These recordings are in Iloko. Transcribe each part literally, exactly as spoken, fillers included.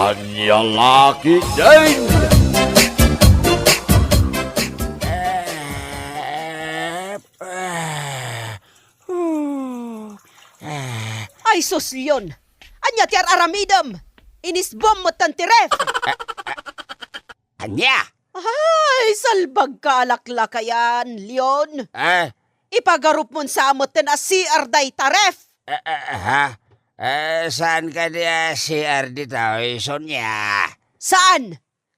Ania la ketdin? Ay, sus, Leon! Ania ti ar-aramidem? Inisbom metten ti ref! Ania? Ay, salbagka a laklakayan, Leon! Eh? Ipagarupmon sa metten a C R dayta ref! Eh, eh, ha? Eh, saan kadi a C R ditoy, Sonia? Saan?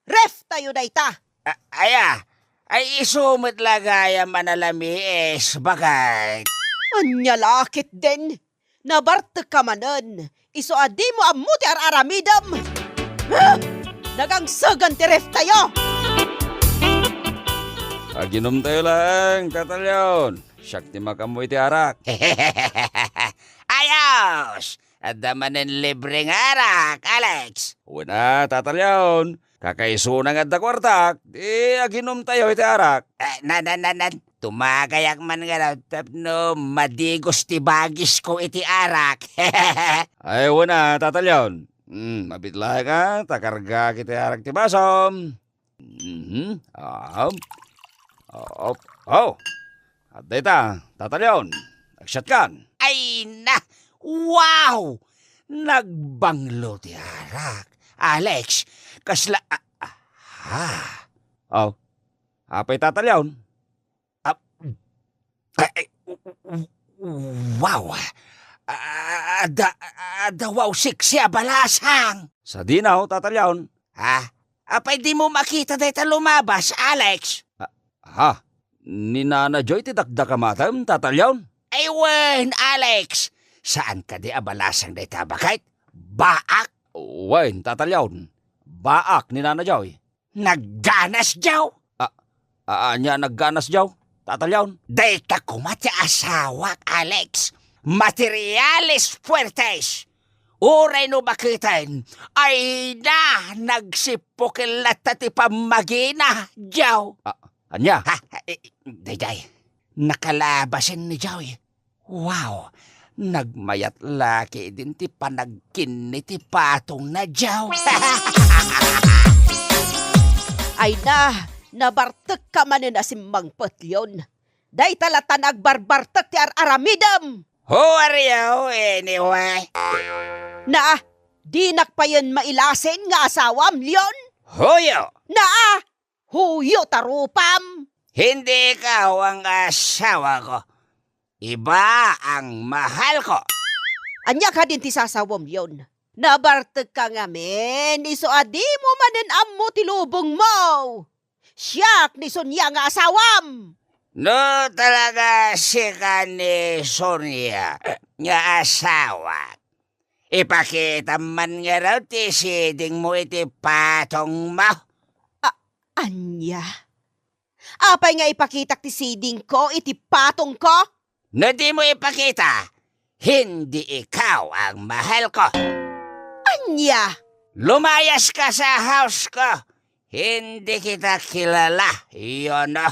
Ref tayo dayta. A-, aya, ay isu met la gayam a nalamiis, baket. Ania la ketdin? Nabartekka manen. Isu a dimo ammo ti ar-aramidem. Ah! Nagangsegan ti ref tayo. Aginom tayo laeng, Tata Leon. Siak ti makaammo iti arak. Ayos! Adda manen libre nga arak, Alex. Wen a, Tata Leon. Kakaisuna nga adda kuartak, di aginom tayo iti arak. Eh, na, na, na, na, tumagayak man nga daw tapno madigos ti bagisko iti arak. Ay, wen a, Tata Leon. Hmm, mabiit laeng a, ta kargaak iti arak ti basom. Mhm. Ah. Oh, oh. Adda ita, Tata Leon. Agsiatkan. Ay na! Wow! Nagbanglo ti arak. Alex, kasla, ah, ah, ha? Oh. Apay, Tata Leon? Ah, ay, ay, wow! Ah, adda, adda wow sexy a balasang! Sadino, Tata Leon? Ha? Apay dimo makita dayta lumabas, Alex? Ah, ha? Ni Nana Joy ti dakdakamatem, Tata Leon? Ay wen, Alex! Saan kadi a balasang dayta, baket? Baak? Wen, Tata Leon. Baak ni Nana Joy. Nagganas, Joe? Ah, ah, ania nagganas, Joe? Tata Leon? Dayta koma ti asawak, Alex. Materiales fuertes. Uray no baketen, ay na, nagsippuken latta ti pammagina, Joe. Ah, ania? Ha, eh, daydiay. Nakalabasen ni Joe. Wow! Nagmayat la ketdin ti panagkinni ti patongna, Joe. Ay na, nabartekka manen a simmangpet, Leon. Dayta latta nagbarbartek ti ar-aramidem. Who are you, anyway? Naa, dinak payen mailasin nga asawam, Leon? Who you? Naa, huyo ta rupam. Hindi ikaw ang asawa ko. Iba ang mahal ko. Ania kadin ti sasawam, Leon? Nabartekka ngamin, isu a dimo manen ammo ti lubongmo. Siak ni Sonia nga asawam. No talaga sika ni Sonia nga asawa, ipakitam man ngarud ti sidingmo iti patongmo. A-, ania? Apay nga ipakitak ti sidingko iti patongko? No dimo ipakita, hindi ikaw ang mahal ko. Ania? Lumayas ka sa house ko. Hindi kita kilala, you know.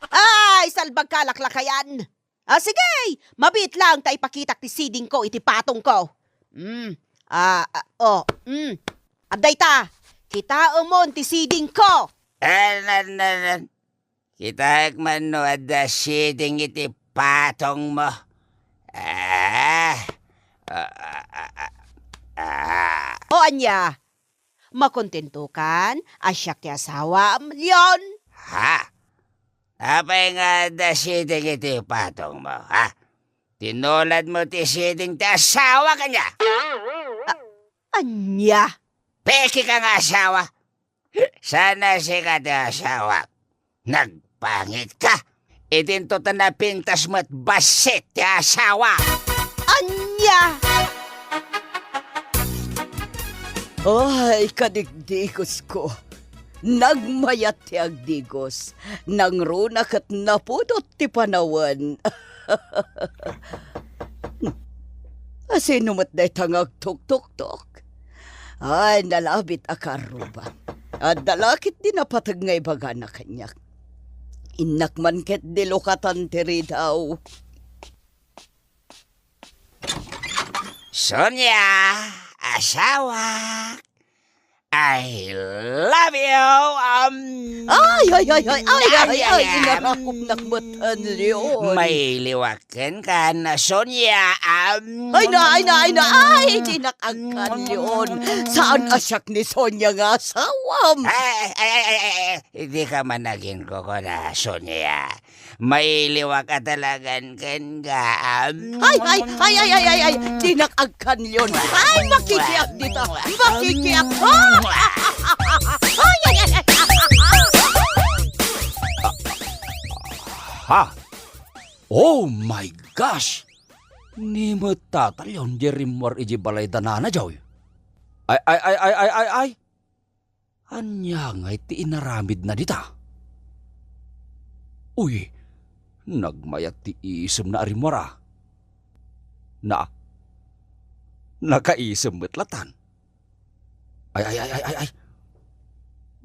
Ay, salbagka a laklakayan. Ah, sige, mabiit laeng ta ipakitak ti sidingko iti patongko. Mm. Ah, ah, oh, mm. Adda ita, kitaemon ti sidingko. Eh, nan, nan, nan. Kitaek man no adda siding iti patongmo. Ah. Ah, ah, ah, ah. O ania? Makontentokan a siak ti asawam, Leon? Ha? Apay nga adda siding iti patongmo, ha? Tinuladmo ti siding ti asawak, ania? A-, ania? Peke ka nga asawa. Saan a sika ti asawak. Nagpangit ka. Idinto ta napintas met bassit ti asawa. Ania? Ay, kadigdigosko. Nagmayat ti agdigos. Nangruna ket napudot ti panawen. Asino met dayta nga agtuktoktok? Ay, nalabit a karruba. Adda la ketdi napateg nga ibagana kaniak. Innak man ketdi lukatan ti ridaw. Sonia, asawa, I love you, um, Ay, ay, ay, ay, ay, ay, ay, ay, ay, ay, ay. Inarakop nak met, Leon. Mailiwak kenka, Sonia, um, Ay na, ay na, ay na, ay, dinak agkan, Leon. Saan a siak ni Sonia nga asawam? Ay, ay, ay, ay, ay, ay, di ka man naging kukuna, Sonia. Mailiwak a talagan kenka, um, Ay, ay, ay, ay, ay, ay, ay, dinak agkan, Leon. Ay, makikiap dita. Makikiap. Ah! Ay, ay, ay, ay. Ha? Oh my gosh! Ni met Tata Leon di rimmuar iji balay da Nana Joy. Ay, ay, ay, ay, ay, ay, ay! Ania ngay ti inaramidna dita? Uy, nagmayat ti isemna a rimmuar a. Na, nakaisem met latan. Ay, ay, ay, ay, ay, ay.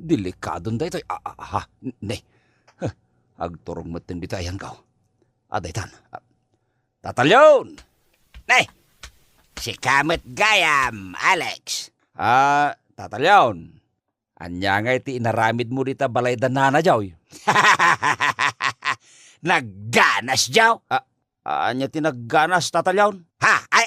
Delikadon daytoy. Ah, ah, ah, ne. Huh, agturong metten dita ayanko. Ah, daytan. Ah, Tata Leon! Ne! Sika met gayam, Alex. Ah, Tata Leon. Ania ngay ti inaramidmo dita balay da Nana Joy? Nagganas, Joy? Ah, ania ti nagganas, Tata Leon? Ha? Ay,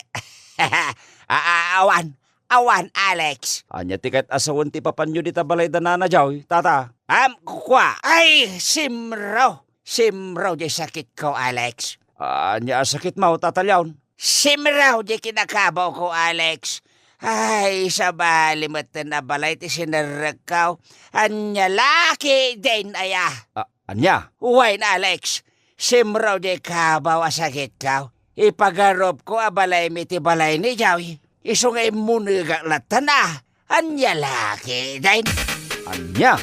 a-, a-, awan. Awan, Alex. Ania ti ket asawen ti ipapanyo dita balay da Nana Joy, Tata? Am, kua. Ay, simro. Simro di sakitko, Alex. Ania a sakitmo, Tata Leon? Simro di kinakabawko, Alex. Ay, sabali metten a balay ti sinerrekko. Ania la ketdin aya? A-, ania? Wen, Alex. Simro di kabaw a sakitko. Ipagarupko a balaymi ti balay ni Joy. Isu nga immunegak latan a. Ania la ketdin? Ania?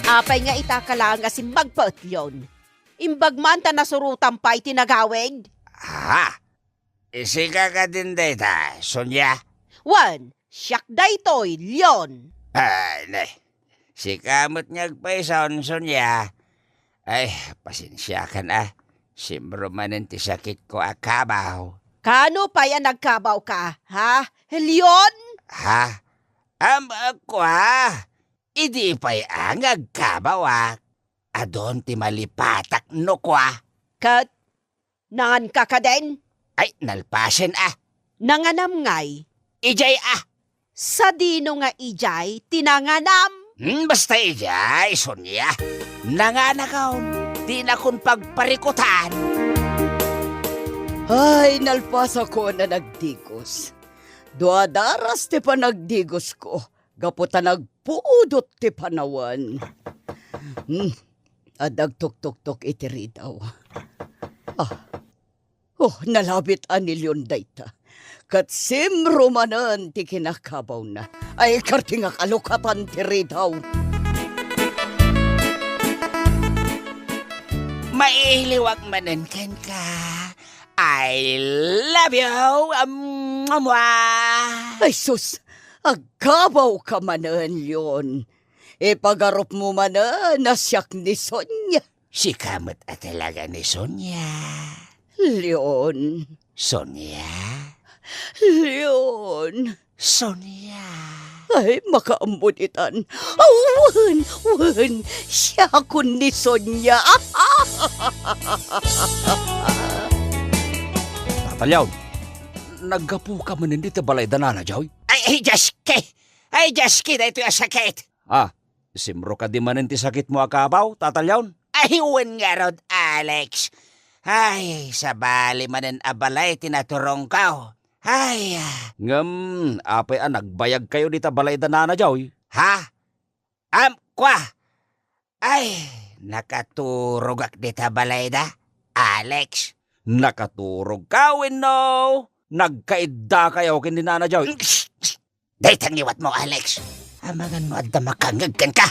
Apay nga itaka laeng a simmagpet, Leon? Imbag man ta nasurotam pay ti nagawid? Ah, sika kadin dayta, Sonia? Wen, siak daytoy, Leon. Ay, ne. Sika met nga agpayson, Sonia. Ay, pasensiakan a. Simro manen ti sakitko a kabaw. Kano pay a nagkabawka, ha, Leon? Ha? Am, a, kua, idi pay a nga agkabawak, adun ti malipatak no kua. Ket nanganka kadin? Ay, nalpasen a. Nanganam ngay? Idiay a. Sadino nga idiay ti nanganam? Hmm, basta idiay, Sonia. Nanganakon, dinakon pagparikutan. Ay, nalpasakon a nagdigos. Dua daras ti panagdigosko, gapu ta nagpudot ti panawen. Hmm, adda agtuktuktok iti ridaw. Ah, Oh, nalabit a ni Leon dayta. Ket simro manen ti kinakabawna. Ay, karti nga kalukatan ti ridaw. Mailiwak manen kenka. I love you. Mua. Ay, sus! Agkabawka manen, Leon. Ipagarupmo manen a siak ni Sonia. Sika met a talaga ni Sonia. Leon. Sonia. Leon. Sonia. Ay, makaammo ditan. Aw, wen, wen. Siakon ni Sonia. Tata Leon, naggapuka manen dita balay da Nana Joy? Ay, ay, Diyos ko! Ay, Diyos ko, daytoy a sakit! Ah, simro kadi manen ti sakitmo a kabaw, Tata Leon? Ay, wen ngarud, Alex. Ay, sabali manen a balay ti naturongko. Ay, ah. Ngem, apay a nagbayagkayo dita balay da Nana Joy? Ha? Am, kua? Ay, nakaturogak dita balayda, Alex. Nakaturogka wenno nagkaiddakayo ken ni Nana Joy? Dayta ngiwatmo, Alex. Amangan no adda makangngeg kenka.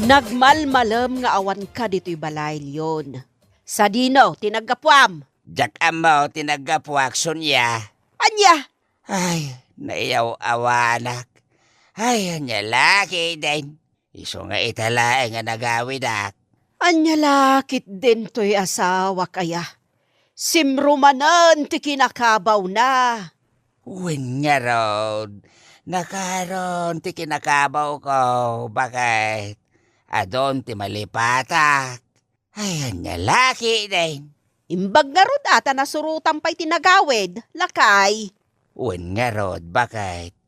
Nagmalmalem nga awanka ditoy balay, Leon. Sadino ti naggapuam? Diak ammo ti naggapuak, Sonia. Ania? Ay, naiyaw-awanak. Ay, ania la ketdin? Isu nga ita laeng a nagawidak. Ania la ketdin toy asawak aya? Simro manen ti kinakabawna. Wen ngarud, nakaron ti kinakabawko, baket adun ti malipatak. Ay, ania la ketdin? Imbag ngarud a ta nasurotam pay ti nagawid, lakay. Wen ngarud, baket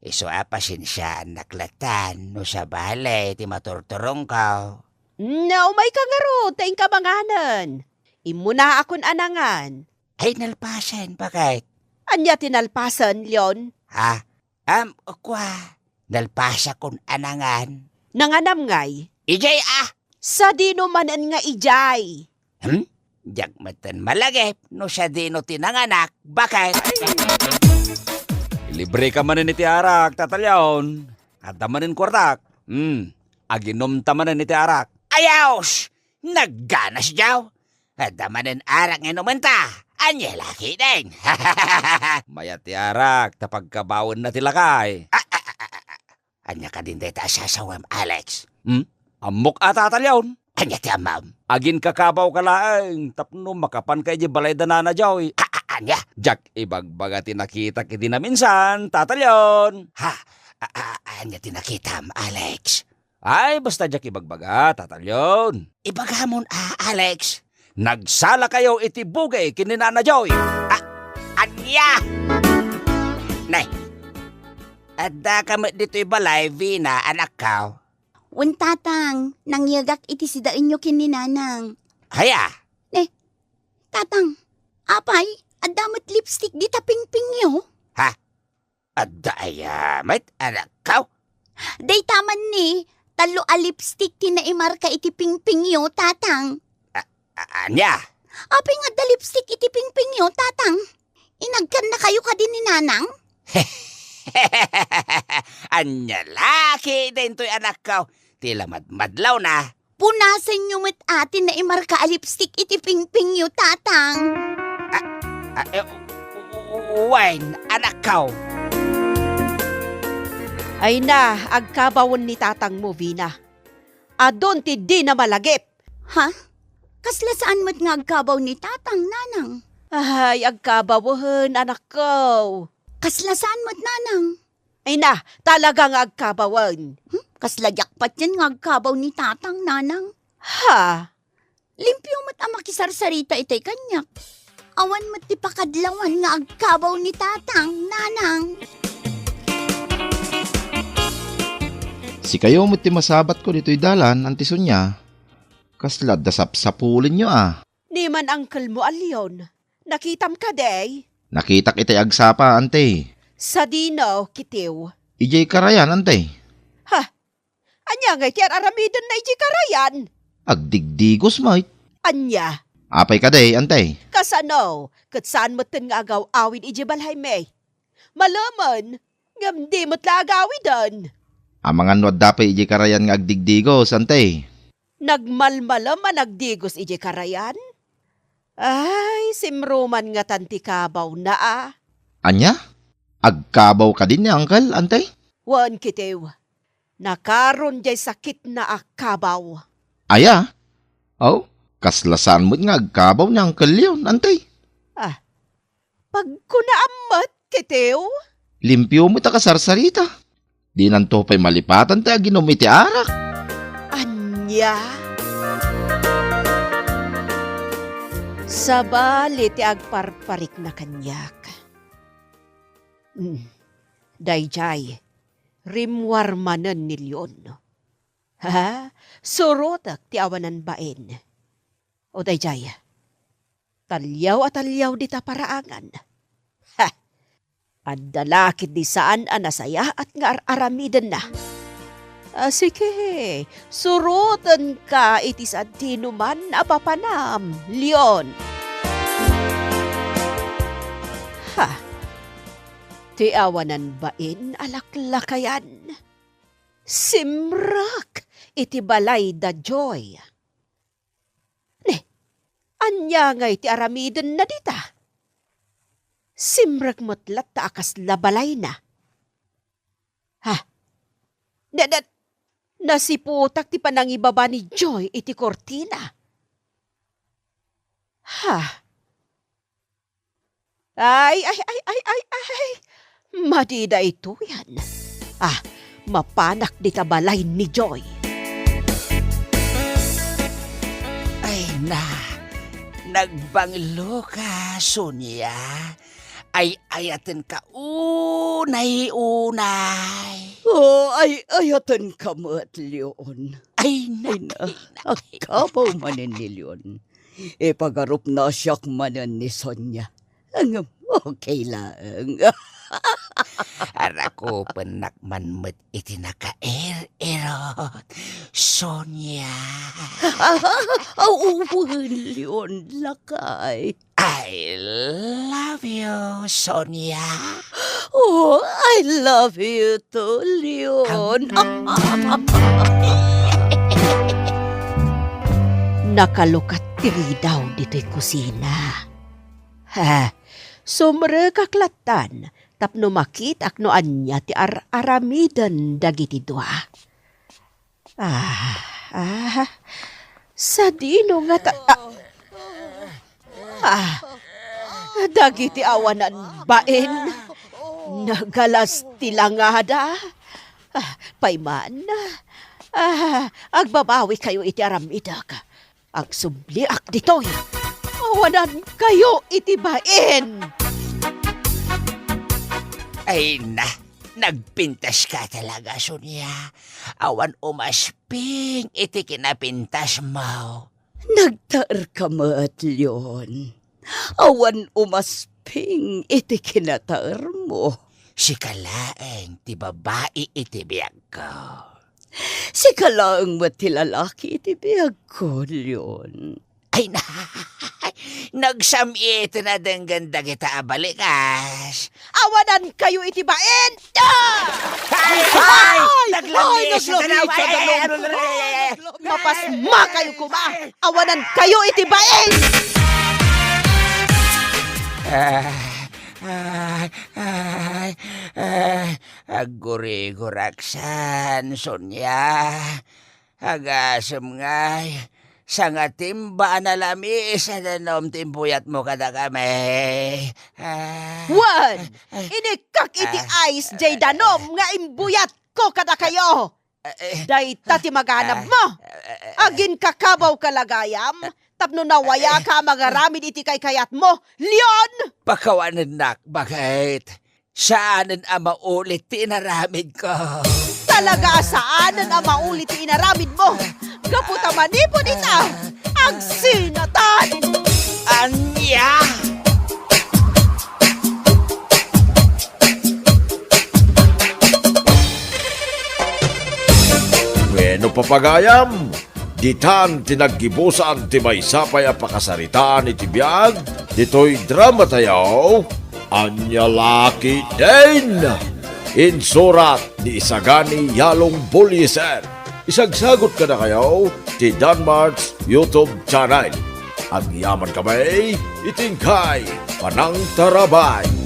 isu a pasensiaannak lattan no sabali ti maturturongko. Naumayka ngarud ta inka manganen. Immunaakon a nangan. Ay, nalpasen, baket. Ania ti nalpasen, Leon? Ha? Am, kua, nalpasakon a nangan. Nanganam ngay? Idiay a! Sadino manen nga idiay? Hmm? Diak metten malagip no sadino ti nanganak, baket. Libreka manen iti arak, Tata Leon. Adda manen kuartak. Hmm. Aginomta manen iti arak. Ayos! Nagganas diaw. Adda manen arak nga inumenta. Ania la ketdin? Mayat ti arak, ta pagkabawenna ti lakay. A, a, a, a, a. Ania kadin dayta a sasawem, Alex? Hmm? Ammok a, Tata Leon. Ania ti ammom? Aginkakabawka laeng tapno makapanka idiay balay da Nana Joy. A, a, ania? Diak ibagbaga ti nakitak idi naminsan, Tata Leon. Ha? A, a, ania ti nakitam, Alex? Ay, basta diak ibagbaga, Tata Leon. Ibagamon a, Alex. Nagsalakayo iti bugey ken ni Nana Joy. A, ania? Nay, addaka met ditoy balay, Vina, anakko? Wen, Tatang, nangyegak iti sidaenyo ken ni Nanang. Aya? Ne, Tatang, apay, adda met lipstick dita pingpingyo? Ha? Adda aya met, anakko? Dayta man ni, tallo a lipstick ti naimarka iti pingpingyo, Tatang. A-, a-, ania? Apay nga adda lipstick iti pingpingyo, Tatang? Inagkannakayo kadi ni Nanang? Ania la ketdin toy, anakko? Ti la madmadlawna. Punasenyo met a ti naimarka a lipstick iti pingpingyo, Tatang. A, a, e, u-, u-, u-, wen, anakko. Ay na, agkabawen ni tatangmo, Vina. Adun ti dina malagip. Ha? Kasla saan met nga agkabaw ni Tatang, Nanang? Ay, agkabawen, anakko. Kasla saan met, Nanang? Ay na, talaga nga agkabawen. Hmm? Kasla diak patien nga agkabaw ni Tatang, Nanang. Ha? Limpio met a makisarsarita itay kaniak. Awan met ti pakadlawan nga agkabaw ni Tatang, Nanang. Sikayo met ti masabatko ditoy dalan, Auntie Sonia. Kasla adda sapsapulenyo a. Ni man uncle mo a Leon. Nakitam kadi? Nakitak itay agsapa, Auntie. Sadino, kitaw? Idiay karayan, Auntie. Ha? Ania ngay ti ar-aramidenna idiay karayan? Agdigdigos met. Ania? Apay kadi, Auntie? Kasano? Ket saan metten nga agaw-awid idiay balay mi. Malemen, ngem di met la agawiden. Amangan no adda pay idiay karayan nga agdigdigos, Auntie. Nagmalmalem a nagdigos idiay karayan? Ay, simruman ngatan ti kabawna a. Ania? Agkabaw kadi ni Uncle, Auntie? Wen, kitaw. Nakaron diay sakitna a kabaw. Aya? Aw, kasla saan met nga agkabaw ni Uncle Leon, Auntie? Ah, pagkunaam met, kitaw? Limpio met a kasarsarita. Dinanto pay malipatan ti aginom iti arak. Ania? Sabali ti agparparikna kaniak. Mm. Daydiay, rimmuar manen ni Leon. Ha? Surotek ti awanan bain. O daydiay, taliaw a taliaw dita paraangan. Ha! Adda la ketdi saan a nasayaat nga ar-aramidenna. A, sige, surotenka iti sadinoman a papanam, Leon. Ha! Ti awanan bain a laklakayan. Simrek iti balay da Joy. Ne, ania ngay ti aramidenna dita? Simrek met latta a kasla balayna. Ha? Ne, ne, nasiputak ti panangibaba ni Joy iti kurtina. Ha? Ay, ay, ay, ay, ay, ay. Madi daytoyen. Ah, mapanak dita balay ni Joy. Ay na, nagbanglo ka, Sonia. Ay-ayaten ka unay, unay. Oh, ay-ayaten ka met, Leon. Ay, Ay na, na, ay na, ay na. Agkabaw manen ni Leon. Ipagarupna siak manen ni Sonia. Ngem okay laeng. Arakupennak man met iti nakair-irot, Sonia. Aw, wen, Leon, lakay. I love you, Sonia. Oh, I love you too, Leon. Nakalukat ti ridaw ditoy kusina. Ha, sumrekak lattan tapno makitak no ania ti ar-aramiden dagiti dua. Ah, ah, sadino nga ta-, ah, ah, dagiti awanan bain, nagalas ti langada. Ah, payman, ah, agbabawikayo iti aramidek. Agsubliak ditoy. Awanankayo iti bain. Ay na, nagpintas ka talaga, Sonia. Awan umasping iti kinapintasmo. Nagtaerka met, Leon. Awan umasping iti kinataermo. Sika laeng ti babai iti biagko. Sika laeng met ti lalaki iti biagko, Leon. Ay na, nagsam-iten a denggen dagita a balikas. Awanankayo iti bain! Ah! Ay! Ay! Ay! Naglamis! Ay, naglamis! Ay, ay, ay, ay, ay, ay, ay, ay. Mapasmakayo koma! Awanankayo iti bain! Ah, ay, ay, ay, aggurigurak san, Sonia. Agasem ngay, sangatimba a nalamis a danum ti imbuyatmo kadakami. Ah. Wen, ah, inikkak iti ah, ice jay danum nga imbuyatko kadakayo. Eh, eh. Dayta ti maganabmo. Ah, eh, eh, eh. Aginkakabawka la gayam, tapno nawayaka a mangaramid iti kaykayatmo, Leon! Pakawanennak, baket. Saanen a maulit ti inaramidko. Talaga a saanen a maulit ti inaramidmo. Gapu ta manipud ita, agsinatan! Ania? Wenno, papagayam, ditan ti naggibusan ti maysa pay a pakasaritaan iti biag ditoy dramatayo, Ania La Ketdin. Insurat ni Isagani Yalong Bullieser. Isagsagut kadakayo ti Danmart's YouTube channel. Agyamankami iti inkay panangtarabay.